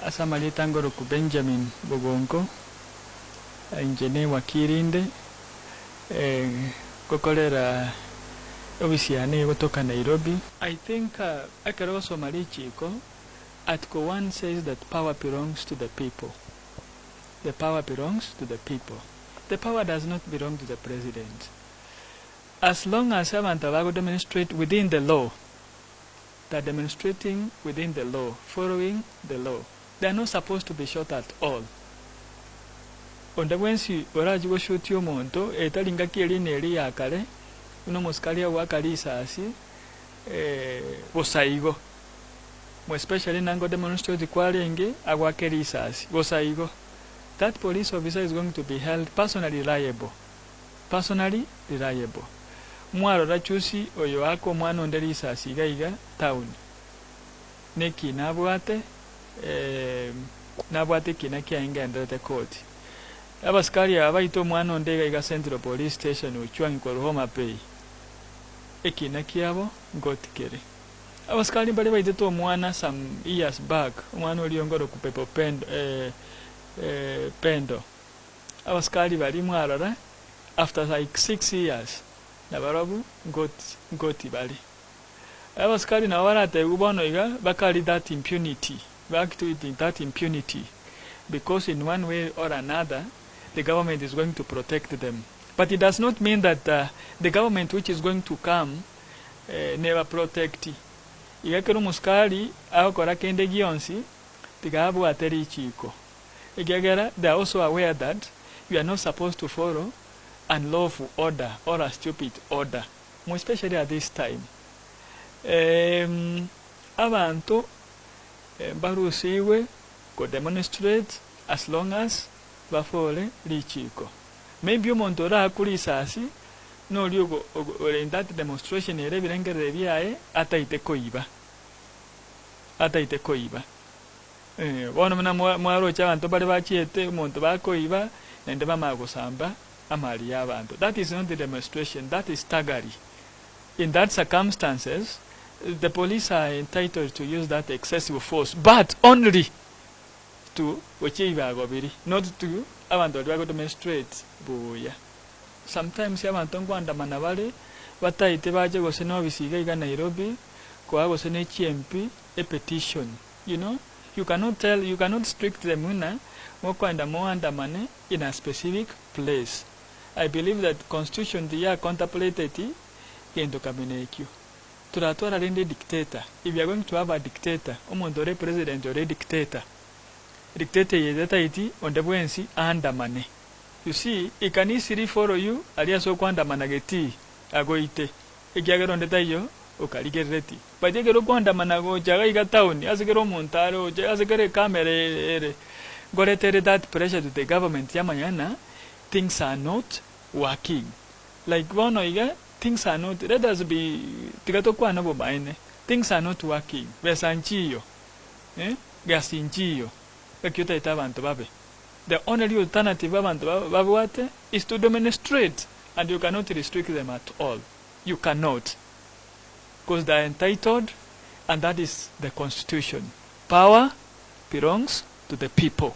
Ase amarieta ngoroku Benjamin Bogonko, inche ne wakili inde, ngokorera ofisi yane egotoka Nairobi. I think ekero ogosoma richiko, article one says that power belongs to the people, the power belongs to the people, the power does not belong to the president. As long as abanto aba bago demonstrate within the law, they are demonstrating within the law, following the law, they are not supposed to be shot at all. Onde bwensi orachie goshutia omonto, etari ngaki eria na eria ya kare, buna omosikari agoaka risasi, bosa igo, more especially nanga odemonstrate kwarenge, agoake risasi, bosa igo, that police officer is going to be held personally liable. Personally reliable. Mwarora chusi oyo ake omwana onde risasi iga iga town. Neki nabwate nabwate ekina kiaye ngenderete court. Abasikari aba baite omwana onde iga iga Central Police Station Ochwang'i korwa Homa Bay. Ekina kiabo nkoti kere. Abasikari mbare baitete omwana some years back, omwana oria ongoroku Pepo Pendo Pendo. Abasikari baria mwarora after like 6 years nabarobwo nkoti bare. Abasikari nabo baratebiwe bono iga bakari that impunity, back to it that impunity because in one way or another the government is going to protect them. But it does not mean that the government which is going to come neba protect. Iga ekero omosikari agokora kende gionsi tiga abwate richiko. Ekiagera they are also aware that you are not supposed to follow unlawful order or a stupid order, more especially at this time. Abanto mbarusigwe ko demonstrate as long as bafore richiko. Maybe omonto orakwe risasi noria ore in that demonstration ere ebirengerero biaye ataete koiba, ataete koiba. Bono buna mwaroche abanto mbare bachiete omonto bakoiba naende bamanya gosamba amari y'abanto. That is not demonstration, that is thuggery. In that circumstances, the police are entitled to use that excessive force but only to gochia ebibago biria, not to abanto baria bago demonstrate buya. Sometimes abanto nkoandamana bare bataete bache gose na ofisi iga iga Nairobi koa gose ne chiMP epetition. You know, you cannot tell, you cannot strict them buna mokoenda moandamane in a specific place. I believe that constitution tiya contemplated gento kamina ekio. Toratwara rende dictator, if you are going to have a dictator, omonto ore president ore dictator, dictator eye tetaeti onde bwensi aandamane. You see, he can easily follow you aria ase okoandamana getii agoite, ekiagera onde taiyo okarigerereti. But ekero okoandamana gocha iga iga town ase kera omonto are oche ase kera ecamera ere, nkoreta ere that pressure to the government yamanya ng'a things are not working. Like bono iga things are not, let us be tiga tokwane obomaene, things are not working, besa nchiyo eh, gasi nchiyo, gaki otaete abanto babe. The only alternative abanto babwate is to demonstrate and you cannot restrict them at all, you cannot because they are entitled and that is the constitution. Power belongs to the people.